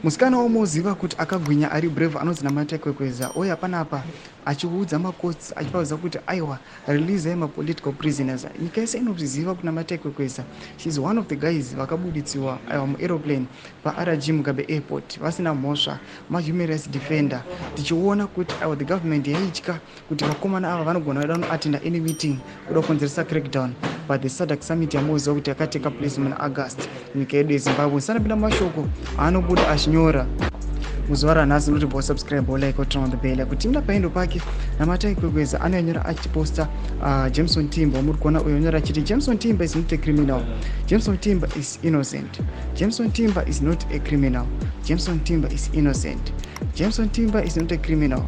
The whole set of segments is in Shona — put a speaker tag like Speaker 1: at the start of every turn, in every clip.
Speaker 1: Musikana wamuziva kuti akagwinya, ari brave, anonzi Namatai Kwekweza, uye panapa achiudza makotsi, achivaudza kuti aiwa, releasai mapolitical prisoners. Nyika yese inozviziva kuti Namatai Kwekweza, she is one of the guys vakabuditsiwa, aiwa, muaeroplane paRG Mugabe Airport vasina mhosva, mahuman rights defender, tichiona kuti aiwa, the government yaitya kuti vakomana ava vanogona kuda kunoattenda any meeting, kuda kukonzeresa crackdown. But the SADC summit yamuziva kuti yakateka place muna August, nyika yedu yeZimbabwe. Sanapinda mashoko aanobuda achinyora muzuva ranhasi, noti bo subscribe, like, turn on the bell kuti timda paendo pake. Namatai Kwekweza anonyora achiposta Jameson Timba muri kuona uyo, anyora achiti, "Jameson Timba is not a criminal. Jameson Timba is innocent. Jameson Timba is not a criminal. Jameson Timba is innocent. Jameson Timba is not a criminal.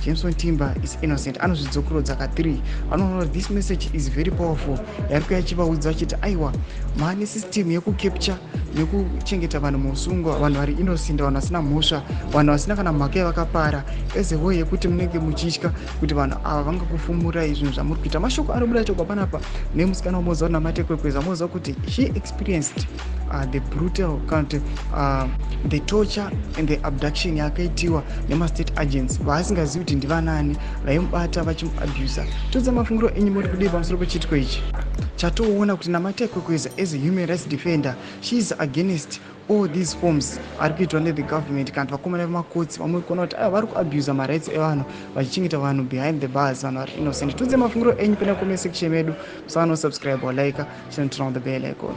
Speaker 1: Jameson Timba is innocent." Anozvidzokorodza ka3. Anoona kuti this message is very powerful, yari kuya achivaudza achiti aiwa, maane system yekucapture nekuchengeta vanhu musungwa, vanhu vari innocent, vanhu vasina mhosva, vanhu vasina kana mhaka yavakapara, as a way yekuti munenge muchitya kuti vanhu ava vangakufumurai zvinhu zvamuri kuita. Mashoko anobuda chogwa panapa nemusikana wamoziva kuti Namatai Kwekweza, moziva kuti she experienced the brutal, kana kuti the torture and the abduction yakaitiwa nemastate agents vaasingazivi kuti ndivanani vaimubata vachimuabusa. Tiudza mafungiro enyu, muri kudii pamusoro pechiitiko ichi chatoona kuti Namatai Kwekweza, as a human rights defender, she is against all these forms ari kuitwa nethe government, kana kuti vakomana vemakotsi vamuri kuona kuti aiwa, vari kuabusa marights evanhu, vachichengeta vanhu behind the bars, vanhu vari innocent? Tiudze mafungiro enyu pena comment section medu. Musanosubscribe or like, turn on the bell icon.